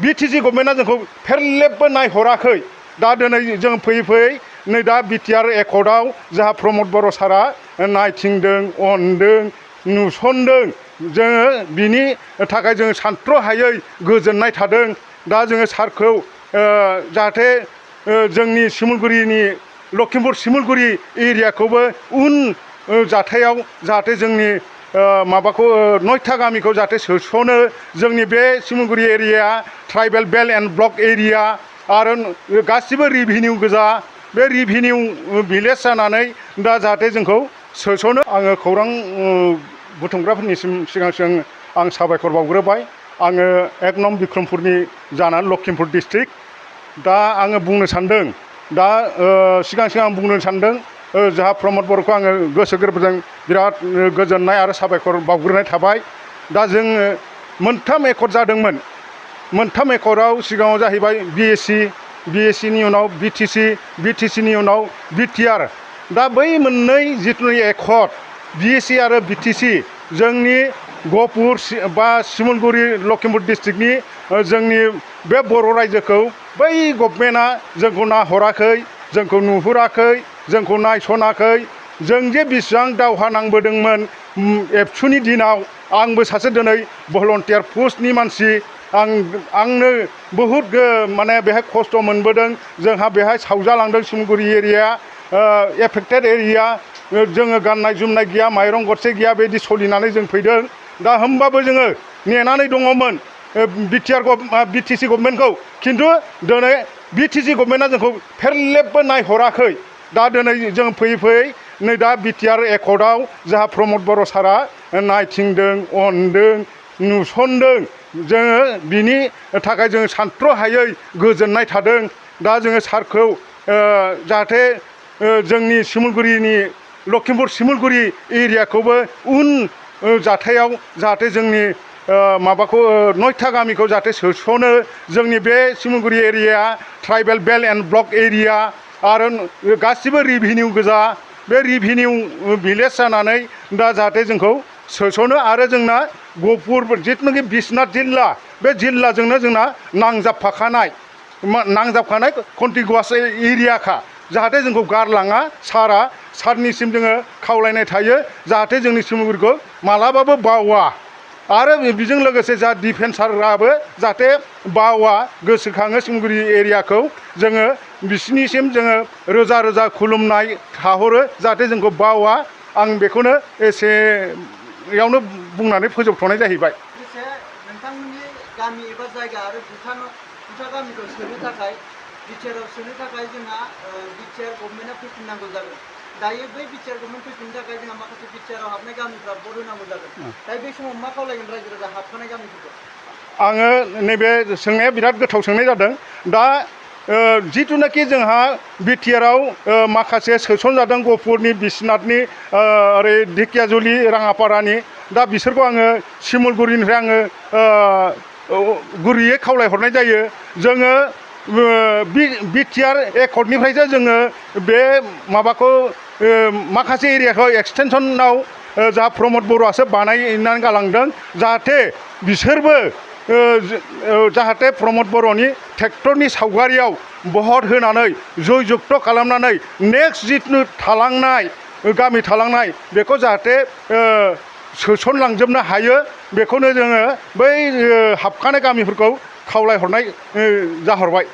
BTC गभर्नमेन्टआ जोंखौ फेरलेबबो नायहराखै दा दिनै जों फैयै फैयै नै दा बिटिआर एकर्डआव जोंहा प्रमद बर' सारा नायथिंदों अनदों नुसनदों जोङो बिनि थाखाय जोङो सानथ्र'हायै गोजोननाय थादों दा जोङो सारखौ जाहाथे जोंनि सिमुलगुरिनि लखिमपुर सिमुलगुरि एरियाखौबो उन जाथायाव जाहाथे जोंनि माबाखौ नयथा गामिखौ जाहाथे सोसनो जोंनि बे Simulguri area tribal belt and block area आरो गासिबो रिभिनिउ गोजा बे रिभिनिउ भिलेज जानानै दा जाहाथे जोंखौ सोसनो आङो खौरां बुथुमग्राफोरनिसिम सिगां सिगां आं साबायखर बावग्रोबाय आङो 1 नं बिक्रमपुरनि जानानै लखिमपुर डिस्ट्रिक्ट दा आङो बुंनो सानदों दा सिगां सिगां आं बुंनो सानदों जोंहा प्रमद बर'खौ आङो गोसो गोरबोजों बिराद गोजोननाय आरो साबायखर बावग्रोनाय थाबाय दा जोङो मोनथाम एकर्ड जादोंमोन मोनथाम एकर्डआव सिगाङाव जाहैबाय बिएससिनि उनाव बिटिसिनि उनाव बिटिआर दा बै मोननै जिथु एकर्ड बिएससि आरो बिटिसि जोंनि गहपुर बा सिमुलगुरि लखिमपुर डिस्ट्रिक्टनि जोंनि बे बर' रायजोखौ बै गभर्नमेन्टआ जोंखौ नाहराखै जोंखौ नुहुराखै जोंखौ नायसनाखै जों जे बेसेबां दावहा नांबोदोंमोन एबसुनि दिनाव आंबो सासे दिनै भलन्टियार पस्टनि मानसि आंनो बहुद माने बेहाय खस्थ' मोनबोदों जोंहा बेहाय सावजालांदों सिमुलगुरि एरिया एफेक्टेड एरिया जोङो गाननाय जोमनाय गैया माइरं गरसे गैया बेबायदि सोलिनानै जों फैदों दा होमबाबो जोङो नेनानै दङमोन बिटिसि गभर्नमेन्टखौ खिन्थु दिनै बिटिसि गभर्नमेन्टआ जोंखौ फेरलेबबो नायहराखै दा दिनै जों फैयै फैयै नै दा बिटिआर एकर्डआव जोंहा प्रमद बर' सारा नायथिंदों अनदों नुसनदों जोङो बिनि थाखाय जोङो सानथ्र'हायै गोजोननाय थादों दा जोङो सारखौ जाहाथे जोंनि सिमुलगुरिनि लखिमपुर सिमुलगुरि एरियाखौबो उन जाथायाव जाहाथे जोंनि माबाखौ नयथा गामिखौ जाहाथे सोसनो जोंनि बे Simulguri area tribal belt and block area आरो गासिबो रिभिनिउ गोजा बे रिभिनिउ भिलेज जानानै दा जाहाथे जोंखौ सोसनो आरो जोंना गहपुर जिथुनाखि बिश्वनाथ जिल्ला बे जिल्लाजोंनो जोंना नांजाबफाखानाय कन्टिगुवास एरियाखा जाहाथे जोंखौ गारलाङा सारनिसिम जोङो खावलायनाय थायो जाहाथे जोंनि सिमुलगुरिखौ मालाबाबो बावा आरो बेजों लोगोसे जा डिफेन्साराबो जाहाथे बावा गोसोखाङो सिमुलगुरि एरियाखौ जोङो बिसिनिसिम जोङो रोजा रोजा खुलुमनाय थाहरो जाहाथे जोंखौ बावा आं बेखौनो एसेयावनो बुंनानै फोजोबथ'नाय जाहैबाय नोंथांमोननि गामि एबा जायगा आरो बुथा गामिखौ सोनो थाखाय बिटिआरआव सोनो थाखाय जोंहा बिटिआर गभर्नमेन्टआ फैफिननांगौ जागोन दायो बै बिटिआर गभर्नमेन्ट फैफिननो थाखाय जोंहा माखासे बिटिआरआव हाबनाय गामिफ्रा भट होनांगौ जागोन दा बे समाव मा खावलायगोन रायजो राजा हाबखानाय गामिफोरखौ आङो नैबे सोंनाया बिराद गोथाव सोंनाय जादों दा जिथुनाखि जोंहा बिटिआरआव माखासे सोसनजादों गहपुरनि बिश्वनाथनि ओरै ढेकियाजुलि राङापारानि दा बिसोरखौ आङो सिमुलगुरिनिफ्राय आङो गुरैयै खावलायहरनाय जायो जोङो बिटिआर एकर्डनिफ्रायसो जोङो बे माबाखौ माखासे एरियाखौ एक्सटेनसनाव जा प्रमद बर'आसो बानायनानै गालांदों जाहाथे बिसोरबो जाहाथे प्रमद बर'नि ट्रेक्टरनि सावगारियाव भट होनानै जय जुक्त खालामनानै नेक्स्ट जिथु थालांनाय गामि थालांनाय बेखौ जाहाथे सोसनलांजोबनो हायो बेखौनो जोङो बै हाबखानाय गामिफोरखौ खावलायहरनाय जाहरबाय